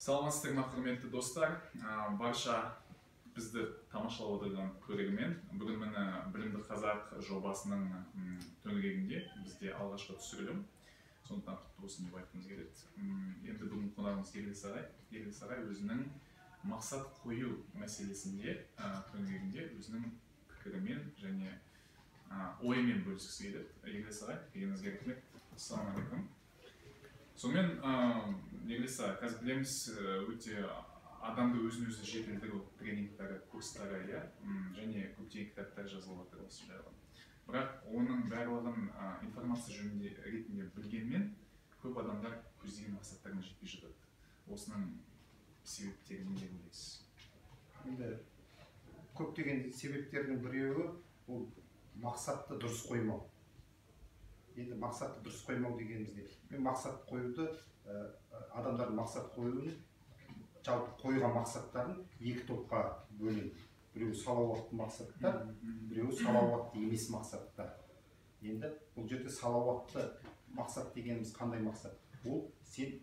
Саламатсыздар ма, құрметті достар, барша бізді тамашалап отырған көрермен. Бүгін міне «Білімді қазақ» жобасының төңірегінде бізде алғашқы түсірілім, сондықтан құтты болсын деп айтқымыз келеді. Енді бүгін қонағымыз Ерлес ағай. Ерлес ағай өзінің мақсат қою мәселесінде төңірегінде өзінің пікірімен және ойымен бөліскісі келеді. Ерлес ағай, келгеніңізге рахмет, ассалаумағалейкум. Сонымен, Ерлес аға, қазір білеміз, өте адамды өзін өзі жетілдіру тренингтары, курстары, иә, және көптеген кітаптар жазылып жатыр осы жайлы. Бірақ оның барлығын информация жөнінде ретінде білгенмен, көп адамдар көздеген мақсаттарына жетпей жатады. Осының себептері не деп ойлайсыз? Енді көптеген себептердің біреуі — ол мақсатты дұрыс қоймау. Енді мақсатты дұрыс қоймау дегеніміз не? Мен мақсат қоюды, адамдардың мақсат қоюын, жалпы қойған мақсаттарын екі топқа бөлемін. Біреуі салауатты мақсаттар, біреуі салауатты емес мақсаттар. Енді бұл жерде салауатты мақсат дегеніміз қандай мақсат? Ол сен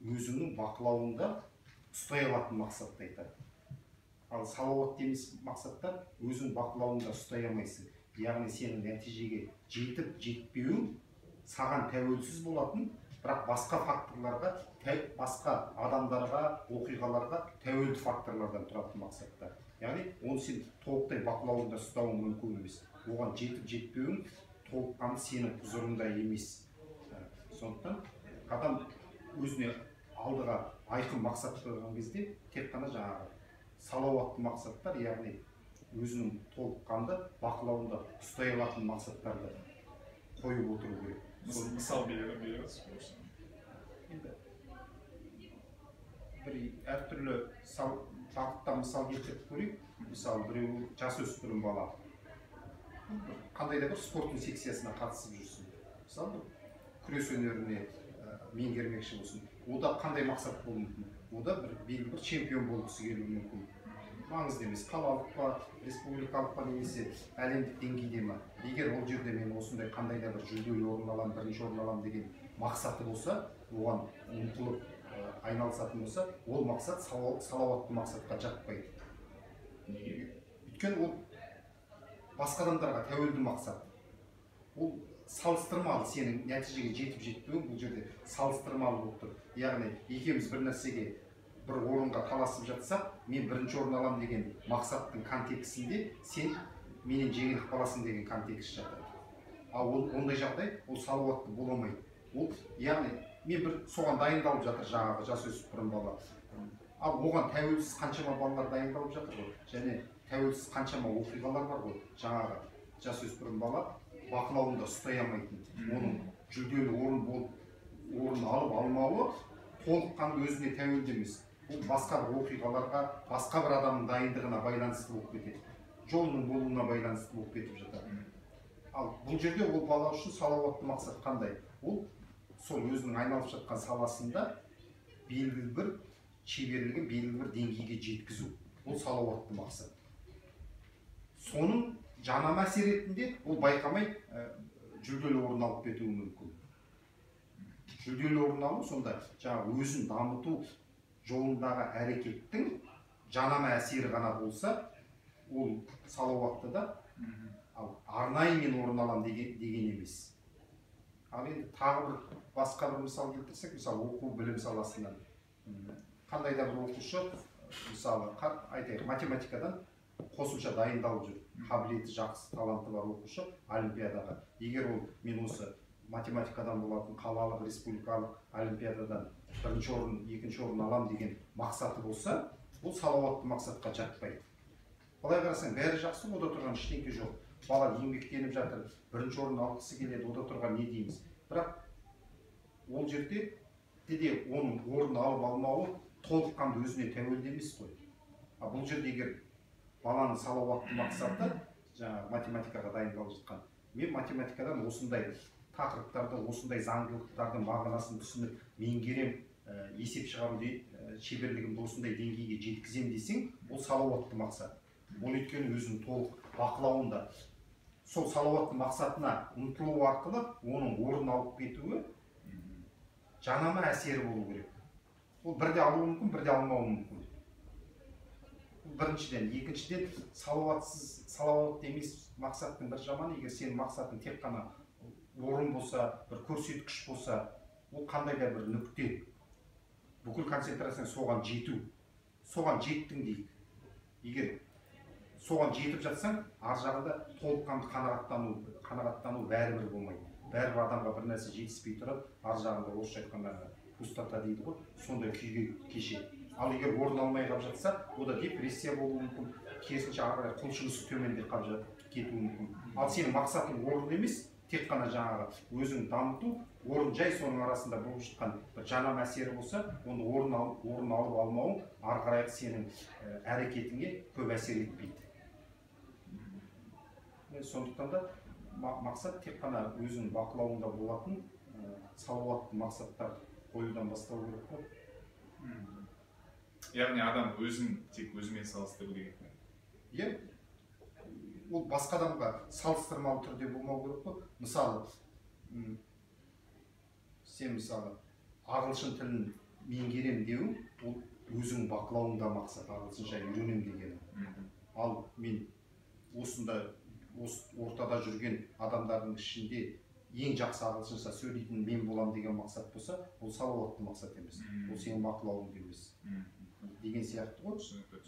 өзіңнің бақылауыңда ұстай алатын мақсатты айтады. Ал салауатты емес мақсаттар — өзің бақылауыңда ұстай алмайсың, яғни сенің нәтижеге жетіп жетпеуің саған тәуелсіз болатын, бірақ басқа факторларға, басқа адамдарға, оқиғаларға тәуелді факторлардан тұратын мақсаттар. Яғни оны сен толықтай бақылауыңда ұстауың мүмкін емес, оған жетіп жетпеуің толыққанды сенің құзырыңда емес. Сондықтан адам өзіне алдыға айқын мақсат қойған кезде тек қана жаңағы салауатты мақсаттар, яғни өзінің толыққанды бақылауында ұстай алатын мақсаттарды қойып отыру керек. Мысал бере аласыз ба осы? Енді бір әртүрлі бағытта мысал келтіріп көрейік. Мысалы, біреу жасөспірім бала бір қандай да бір спорттың секциясына қатысып жүрсін, мысалы, бір күрес өнеріне меңгермекші болсын. Онда қандай мақсат болуы мүмкін? Онда бір белгілі бір чемпион болғысы келуі мүмкін. Маңызды емес, қалалық па, республикалық па немесе әлемдік деңгейде ма. Егер ол жерде мен осындай қандай да бір жүлделі орын аламын, бірінші орын аламын деген мақсаты болса, оған ұмтылып айналысатын болса, ол мақсат салауатты мақсатқа жатпайды. Неге? Өйткені ол басқа адамдарға тәуелді мақсат. Ол салыстырмалы, сенің нәтижеге жетіп жетпеуің бұл жерде салыстырмалы болып тұр. Яғни екеуміз бір нәрсеге, бір орынға таласып жатсақ, мен бірінші орын аламын деген мақсаттың контекстінде сен менен жеңіліп қаласың деген контекст жатыр. Ал ол ондай жағдай, ол салауатты бола алмайды. Ол, яғни мен бір соған дайындалып жатыр жаңағы жасөспірім бала. Ал оған тәуелсіз қаншама балалар дайындалып жатыр ғой, және тәуелсіз қаншама оқиғалар бар ғой. Жаңағы жасөспірім бала бақылауында ұстай алмайтын, оның жүлделі орын болып орын алып алмауы толыққанды өзіне тәуелді емес. Бұл басқа бір оқиғаларға, басқа бір адамның дайындығына байланысты болып кетеді, жолының болуына байланысты болып кетіп жатады. Ал бұл жерде ол бала үшін салауатты мақсат қандай? Ол сол өзінің айналып жатқан саласында белгілі бір шеберлігін белгілі бір деңгейге жеткізу — ол салауатты мақсат. Соның жанама әсер ретінде ол байқамай жүлделі орын алып кетуі мүмкін. Жүлделі орын алу сонда жаңағы өзін дамыту жолындағы әрекеттің жанама әсері ғана болса, ол салауатты да. Ал арнайы мен орын аламын деген емес. Ал енді тағы бір басқа бір мысал келтірсек, мысалы, оқу білім саласынан. Қандай да бір оқушы, мысалы, айтайық, математикадан қосымша дайындалып жүр, қабілеті жақсы, таланты бар оқушы олимпиадаға. Егер ол мен осы математикадан болатын қалалық, республикалық олимпиададан бірінші орын, екінші орын алам деген мақсаты болса, ол салауатты мақсатқа жатпайды. Былай қарасаң, бәрі жақсы, онда тұрған ештеңке жоқ, бала еңбектеніп жатыр, бірінші орын алғысы келеді, онда тұрған не дейміз? Бірақ ол жерде де оның орын алып алмауы толыққанды өзіне тәуелді емес қой. Ал бұл жерде егер баланың салауатты мақсаты жаңағы математикаға дайындалып жатқан, мен математикадан осындай тақырыптарды, осындай заңдылықтардың мағынасын түсініп меңгерем, есеп шығару шеберлігімді осындай деңгейге жеткіземін десең, ол салауатты мақсат. Ол өйткені өзінің толық бақылауында, сол салауатты мақсатына ұмтылу арқылы оның орын алып кетуі жанама әсері болу керек. Ол бірде алуы мүмкін, бірде алмауы мүмкін. Біріншіден. Екіншіден, салауатсыз, салауатты емес мақсаттың бір жаманы, егер сенің мақсатың тек қана орын болса, бір көрсеткіш болса, ол қандай да бір нүкте. Бүкіл концентрацияң соған жету. Соған жеттің дейік. Егер соған жетіп жатсаң, ар жағында толыққанды қанағаттану бәрібір болмайды. Бәрібір адамға бір нәрсе жетіспей тұрады, ар жағында орысша айтқанда пустота дейді ғой, сондай күйге кешеді. Ал егер орын алмай қалып жатса, ода депрессия болуы мүмкін, керісінше ары қарай құлшынысы төмендеп қалып кетуі мүмкін. Ал сенің мақсатың орын емес, тек қана жаңағы өзің дамыту, орын жай соның арасында болып жатқан бір жанам әсері болса, оны орын алып алмауың ары қарай сенің әрекетіңе көп әсер етпейді. Сондықтан да мақсат тек қана өзің бақылауыңда болатын салауатты мақсаттар қоюдан бастау керек қой. Яғни адам өзін тек өзімен салыстыру керек. Иә, ол басқа адамға салыстырмалы түрде болмау керек қой. Мысалы, сен мысалы ағылшын тілін меңгерем деуің, ол өзің бақылауыңда мақсат, ағылшынша үйренем дегені. Ал мен осында осы ортада жүрген адамдардың ішінде ең жақсы ағылшынша сөйлейтін мен болам деген мақсат болса, ол салауатты мақсат емес, ол сенің бақылауыңда емес деген сияқты ғой.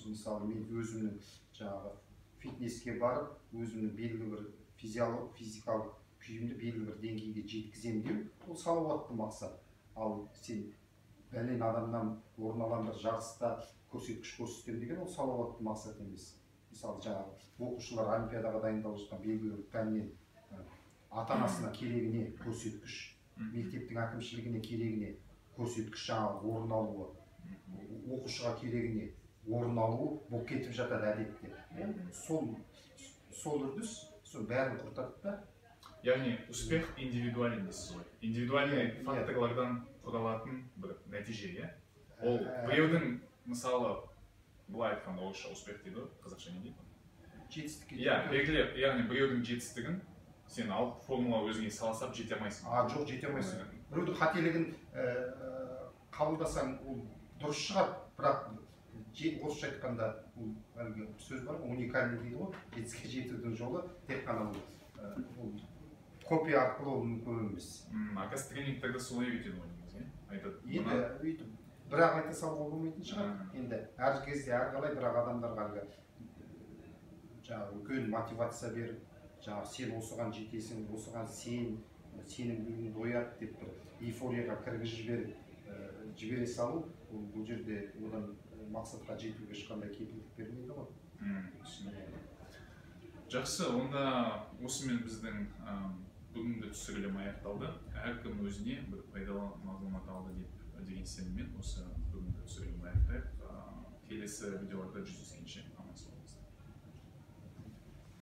Мысалы, мен өзімнің жаңағы фитнеске барып, өзімнің белгілі бір физикалық күйімді белгілі бір деңгейге жеткіземін деу, ол салауатты мақсат. Ал сен бәлен адамнан орын алам бір жарыста көрсеткіш көрсетемін деген, ол салауатты мақсат емес. Мысалы, жаңағы оқушылар олимпиадаға дайындалып жатқан белгілі бір пәннен ата-анасына керегіне көрсеткіш, мектептің әкімшілігіне керегіне көрсеткіш жаңағы орын алуы, оқушыға керегіне орын алуы болып кетіп жатады әдетте. Сол үрдіс, сол бәрін құртады да. Яғни успех индивидуален дейсіз ғой. Индивидуальный факторлардан құралатын бір нәтиже, иә? Ол біреудің, мысалы, былай айтқанда орысша успех дейді ғой, қазақша не дейді? Жетістікке. Иә, белгілі, яғни біреудің жетістігін сен алып формула өзіңе саласап жете алмайсың. А, жоқ, жете алмайсың. Біреудің қателігін қабылдасаң, ол дұрыс шығар, бірақ орысша айтқанда ол әлгі сөз бар ғой, уникальный дейді ғой, жетістікке жетудің жолы тек қана ол копия арқылы ол мүмкін емес. А қазір тренингтерде солай үйретеді ғой негізі, айтады. Енді өйтіп бірақ айта салуға болмайтын шығар. Енді әр кезде әрқалай, бірақ адамдарға әлгі жаңағы үлкен мотивация беріп, жаңағы сен осыған жетесің, осыған сен, сенімділігіңді оят деп бір эйфорияға кіргізіп жібере салу, ол бұл жерде одан мақсатқа жетуге ешқандай кепілдік бермейді ғой. Жақсы, онда осымен біздің бүгінгі түсірілім аяқталды. Әркім өзіне бір пайдалы мағлұмат алды деп деген сеніммен осы бүгінгі түсірілім аяқтайық. Келесі видеоларда жүздескенше аман.